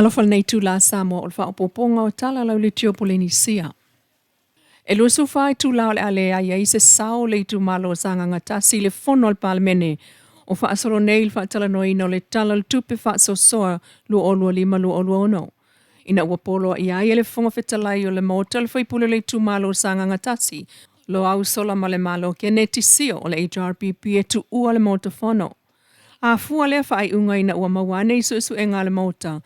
Talofa lenei itulā Samoa o le faaopoopoga o tala lauleitio Polenisia. E 24 itulā o le a leai ai se sao o le itumalo o Sagaga 1 i le fono a le Palemene o faasolo nei i le faatalanoaina o le Tala o le Tupe Faasoasoa 2025/2026. Ina ua poloaia ai e le Fofoga Fetalai o le Maota le faipule o le itumalo o Sagaga 1, Loau Solamalemalo Keneti Sio o le HRPP e tuua le Maota Fono. Afua lea faaiuga ina ua maua ane i suesuega a le Maota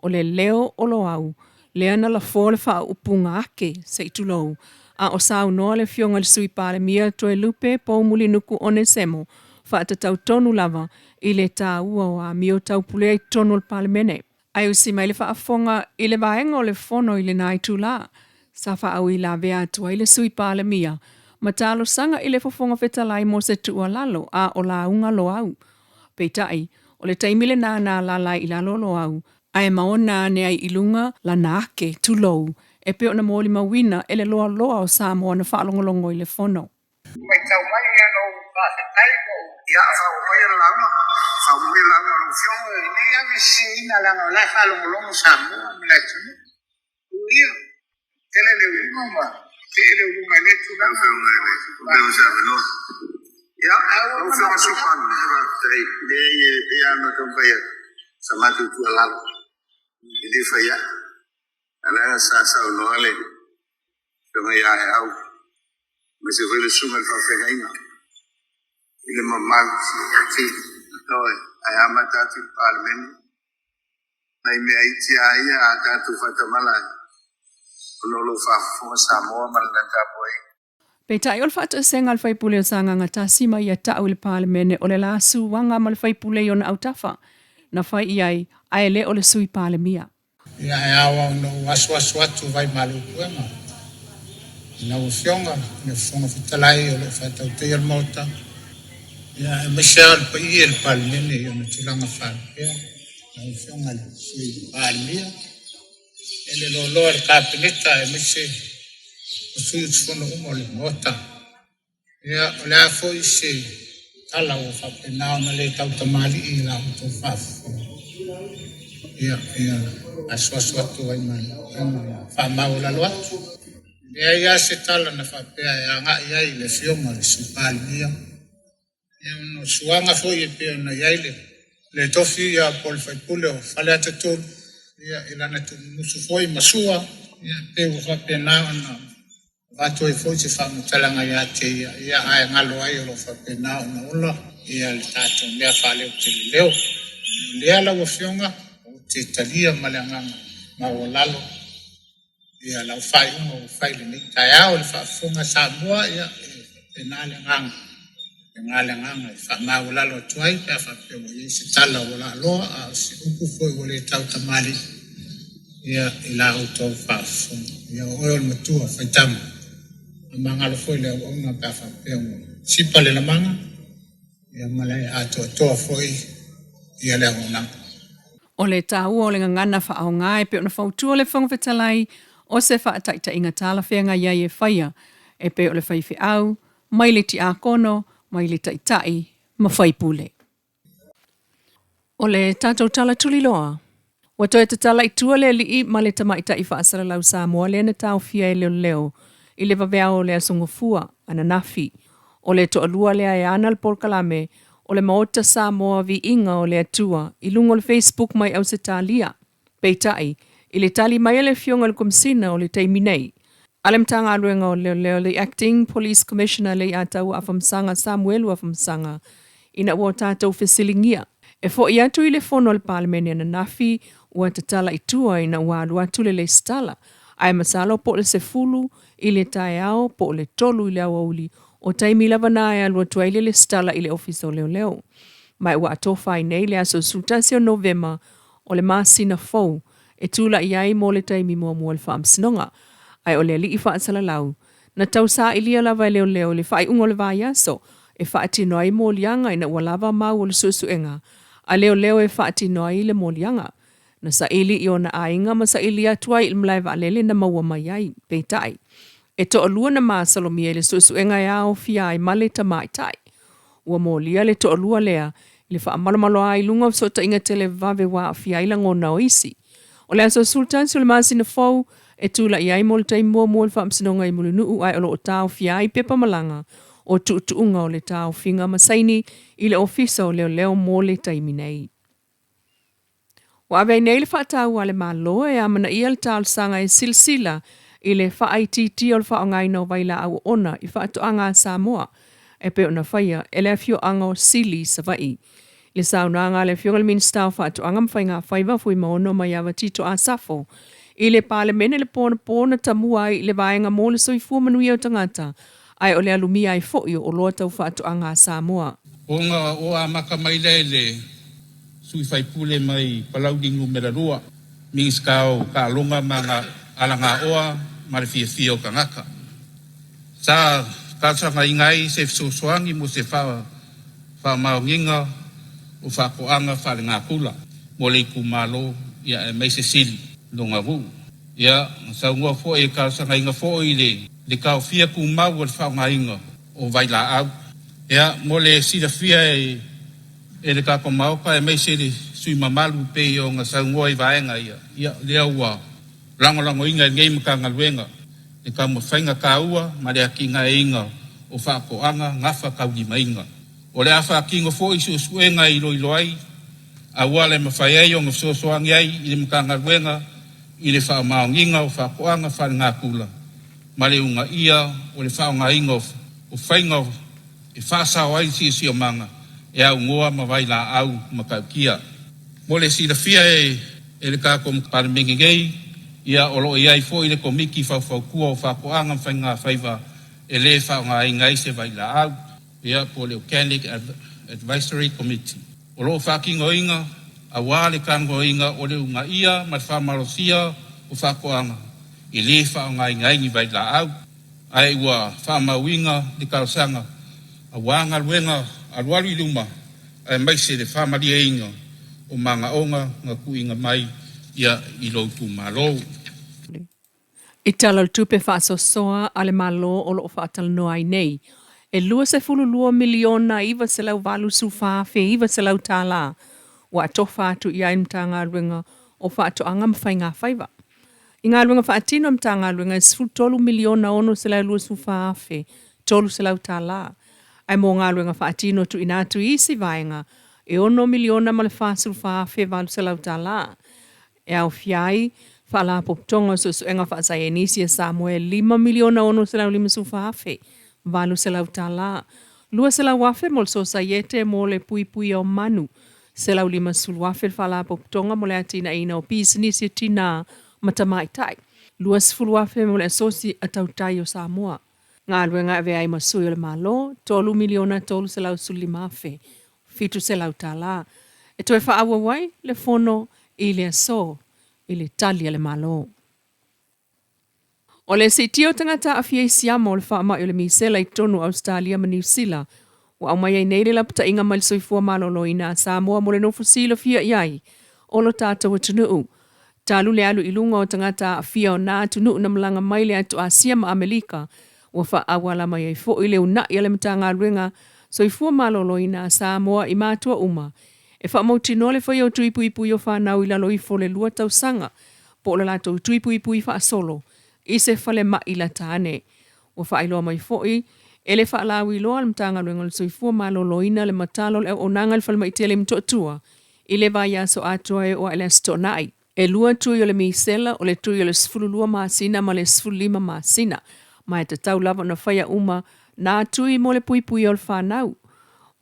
o le leo o Loau lea na lafoa le faaupuga ake, se i tulou, a o saunoa le Afioga i le Sui Palemia Toelupe Poumulinuku Onesemo faatatau tonu lava i le taua o amio taupulea i totonu o le Palemene. Ae usi mai le faafofoga i le vaega o le fono i lena itulā, sa faauilavea atu ai le Sui Palemia ma talosaga i le Fofoga Fetalai mo se tuualalo a o lauga Loau. Peitai, o le taimi lena na alaala ai i lalo Loau, ae maona ane ai i luga lana ake, tulou, e pei ona molimauina e le loaloa o Samoa na faalogologo i le fono. Matau mai ia na ou faafetai ma ou. Ia, faaauau maia le lauga, faaauau maia le lauga a lau Afioga. E le aveseseina leaga o la e faalogologo Samoa ma le atunuu. Ia, tele le uiga ma tele le uiga i lea tulaga. Ia, lau Afioga i le Sui Palemia. Faafetai. Leai, e pei lava ona taumafai atu sa matou tuualalo, e le fai ai. A o lea sa saunoa le Afioga ia Aeau, aemaise foi le susuga i le faafeagaiga i le mamalu ioe, ae amata atu i le Palemene nai mea iti lava ia a tatou faatamala ai ona o lo o faafofoga Samoa ma lana tapuaiga. Peitai o le faatoesega a le faipule o Sagaga 1 ma ia ta'u i le Palemene o le la suaga ma le faipule i ona autafa na fai i ai ae le o le Sui Palemia. Ia, e ao ona ou asuasu atu vai malu puega i lau Afioga i le Fofoga Fetalai o lo o faatautaia le Maota, ia, aemaise lava o le paia i le Palemene i ona tulaga faalupea, lau Afioga i le Sui Palemia, e le loaloa i le Kapeneta aemaise o sui usufono uma o le Maota. Ia, o le a foi se tala ua faapena ona le tautamalii i la outou faafofoga. Ia, ia asuasu atu ai ma le faamaualalo atu. E leai lava se tala na faapea e agai ai i le Afioga i le Sui Palemia. Ia, ona o suaga foi e pei ona i ai le, le tofi ia po o le faipule o Faleata 3, ia, i lana tuumumusu foi ma sua, ia, pei ua faapena ona avatu ai foi se faamatalaga ia te ia, ia ae galo ai o lo o faapena ona ola ia le tatou mea faaleoteleleo. O lea lau Afioga, ou te talia ma le agaga maualalo ia lau faaiuga ua fai lenei taeao i le faafofoga a Samoa, ia e faapena le agaga, faapena le agaga e faamaualalo atu ai pe a faapea ua i ai se tala ua laaloa a o se upu foi ua le tautamalii ia i la outou faafofoga. Ia o oe o le matua faitama, a magalo foi le auauna pe a faapea ua sipa le lamaga, ia ma le atoatoa foi ia le auaunaga. O le taua o le gagana faaaoga e pei ona fautua le Fofoga Fetalai o se faataitaiga talafeagai ai e faia e pei o le faifeau, mai le tiakono, mai le taitai ma faipule. O le tatou tala tuliloa, ua toe tatala i tua le alii ma le tamaitai faasalalau Samoa lea na taofia e leoleo i le vaveao o le Aso Gafua, ananafi. O le toalua lea e ana le polokalame o le Maota Samoa Viiga o le Atua i luga o le Facebook mai Ausetalia. Peitai, i le tali mai a le Afioga i le Komesina o le taimi nei, a le Matagaluega o Leoleo le Acting Police Commissioner Leiataua Afamasaga Samuelu Afamasaga ina ua tatou fesiligia e fo'i atu i le fono a le Palemene ananafi ua tatala i tua ina ua alu atu le lesitala ae masalo po o le 10 i le taeao po o le 3 i le aoauli o taimi lava na e alu atu ai le lesitala i le Ofisa o Leoleo ma ua atofa ai nei le aso 11 o Novema o le masina fou e tulai ai mo le taimi muamua i le Faamasinoga, ae o le alii faasalalau, na tau sailia lava e leoleo i le faaiuga o le vaiaso e faatino ai moliaga ina ua lava mau o le suesuega a leoleo e faatino ai le moliaga. Na saili i ona aiga ma saili atu ai i le malae vaalele na maua mai ai. Peitai, e toalua na masalomia i le suesuega e aofia ai ma le tamaitai. Ua molia le toalua lea i le faamalomaloa i luga o fesootaiga televave ua aafia ai lagona o isi. O le aso 11 o le masina fou e tulai ai mo le taimi muamua le Faamasinoga i Mulinuu ae o lo o taofia ai pepa malaga o tuutuuga o le taofiga ma saini i le Ofisa o Leoleo mo le taimi nei. Ua ave ai nei le faataua a le Malo e amanaia le talosaga e silasila i le faaitiitia o le faaaogaina o vailaau oona i faatoaga a Samoa e pei ona faia e le afioaga o Sili i Savaii. I le saunoaga a le Afioga i le Minisita o Faatoaga ma Faigafaiva Fuimaono Maiava Tito Asafo i le Palemene i le po anapo na tamua ai i le vaega mo le soifua manuia o tagata ae o le alumia ai foi o oloa tau faatoaga a Samoa. Ona o amata mai lea i le sui faipule mai Palauli 2, Minisita o Taaloga ma Alagaoa ma le Fiafia o Tagata. Sa talosagaina ai se fesoasoani mo se faamaoniga o faatoaga faalenatura mo le itumalo ia aemaise Sili lona nuu. Ia, na saunoa foi e talosagaina foi le taofia tumau o le faaaogaina o vailaau. Ia, mo le silafia e le tatou Maota aemaise le sui usufono mamalu e pei ona saunoa i vaega ia, ia lea ua lagolagoina e lenei Matagaluega le taumafaiga taua ma le atinaeina o faatoaga gafataulimaina. O le a faatino foi suesuega e iloilo ai auala e mafai ai ona fesoasoani ai i le Matagaluega i le faamaoniga o faatoaga faalenatura ma le uunaia o le faaaogaina o faiga e faasao ai le siosiomaga e aunoa ma vailaau matautia. Mo le silafia e le tatou Palemene nei, ia o lo o i ai foi le Komiti Faufautua o Faatoaga ma Faigafaiva e le faaaogaina ai se vailaau, ia po o le Organic Advisory Committee. O lo o faatinoina aua le talanoaina o le uunaia ma le faamalosia o faatoaga e le faaaogaina ai ni vailaau, ae ua faamauina le talosaga aua galuega alualu i luma aemaise le faamalieina o manaoga na tuuina mai ia i lou itumalo. I Tala o le Tupe Faasoasoa a le Malo o lo o faatalanoa ai nei, e $22 miliona $984,900 tala ua atofa atu i ai le Matagaluega o Faatoaga ma Faigafaiva. I galuega faatino a le Matagaluega e $13 miliona $624,300 tala, ae mo galuega faatino tuuina atu i isi vaega e $6 miliona ma le $44,800 tala. E aofia ai Faalapotopotoga o Suesuega Faasaienisi a Samoa e $5,654,800 tala, $200,000 mo le Sosaiete mo le Puipuia o Manu, $150,000 le Faalapotopotoga mo le Atinaeina o Pisinisi a Tinā ma Tamaitai, $20,000 mo le Asosi a Tautai o Samoa. Galuega e avea ai ma sui o le Malo, $3,315,700 tala e toe faaauau ai le fono i le aso i le Tali a le Malo. O le siitia o tagata aafia i siama o le faamai o le misela i totonu o Ausetalia ma Niu Sila ua aumai ai nei le lapataiga mai le Soifua Maloloina a Samoa mo le nofo silafia i ai o lo tatou atunuu talu le alu i luga o tagata aafia o nā atunuu na malaga mai le atu Asia ma Amelika Ua faaauala mai ai foi le uunai a le Matagaluega Soifua Maloloina a Samoa i matua uma e faamautinoa le faia o tui puipui o fanau i lalo ifo o le lua tausaga po o le latou tui puipui faasolo i se falemai lata ane. Ua faailoa mai foi e le faalauiloa a le Matagaluega o le Soifua Maloloina le matala o le auaunaga i le falemai tele i Motootua i le vaiaso atoa e oo ae le Aso Toonai. E lua tui o le misela, o le tui o le 12 masina ma le 15 masina, ma e tatau lava ona faia uma nā tui mo le puipuia o le fanau.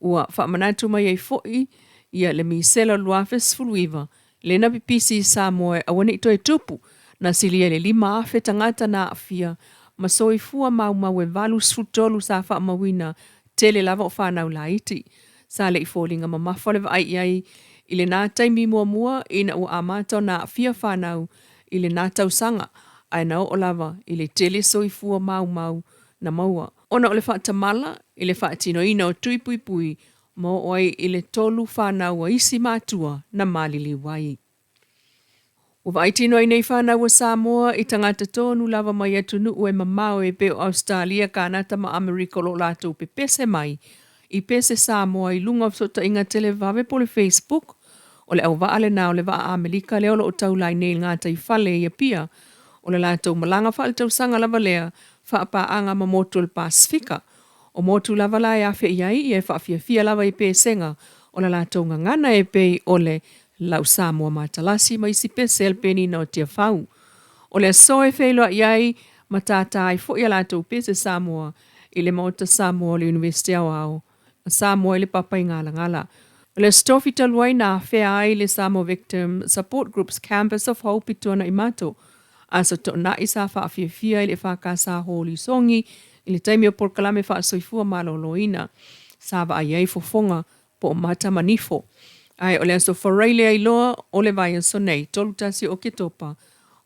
Ua faamanatu mai ai foi ia le misela o le 2019, lea na pipisi i Samoa e aua ne i toe tupu, na silia i le 5,000 tagata na aafia ma soifua maumau e 83 sa faamauina, tele lava o fanau laiti. Sa le i foliga mamafa le vaai i ai i lena taimi muamua ina ua amata ona aafia fanau i lena tausaga, ae na oo lava i le tele soifua maumau na maua ona o le faatamala i le faatinoina o tui puipui ma oo ai i le tolu fanau a isi matua na maliliu ai. Ua vaai tino ai nei fanau a Samoa i tagata tonu lava mai atunuu e mamao e pei o Ausetalia, Kanata ma Amerika o lo o latou pepese mai i pese Samoa i luga o fesootaiga televave po o le Facebook. O le auvaa lena o le vaa Amelika lea o lo o taula ai nei i le gataifale i Apia. O le latou malaga faaletausaga lava lea faapaaga ma motu o le Pasefika. O motu lava la e afea ai ia e faafiafia lava i pesega o le latou gagana e pei o le lau Samoa matalasi ma isi pese a le penina o Tiafau. O le aso e feiloai ai ma tātā ai foi a latou pese Samoa i le Maota Samoa o le Iunivesite Aoao o Samoa i le Papaigalagala. O le Aso Tofi talu ai na afea ai le Samoa Victim Support Group's Campus of Hope i Tuanaimato. Aso Toonai sa faafiafia i le EFKS Hōli Sogi i le taimi o polokalame faasoifua maloloina. Sa vaai ai fofoga po o mata ma nifo. Ae o le aso Faraile ai loa o le vaiaso nei, 31 o Oketopa,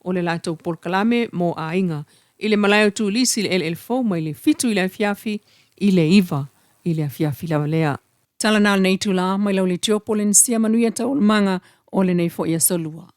o le latou polokalame mo aiga i le malae o Turisi i le eleele fou mai le 7 i le afiafi i le 9 i le afiafi lava lea. Tala na o lenei itula, mai lau leitio Polenisia manuia taualumaga o lenei foi aso Lua.